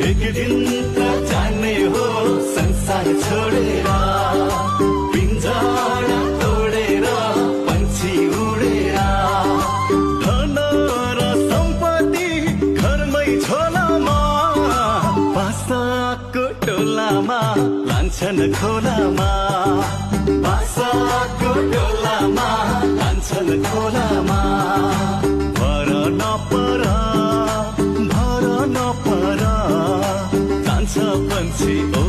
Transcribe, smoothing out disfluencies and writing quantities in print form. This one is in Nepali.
एक दिन त जाने हो संसार छोडेर पिंजरा तोडेर पंछी उडेर धन र सम्पत्ति घरमै झोलामा बासाको टोलामा लान्छन् खोलामा बासाको टोलामा लान्छन् खोलामा भर नपर जान्छ पंछी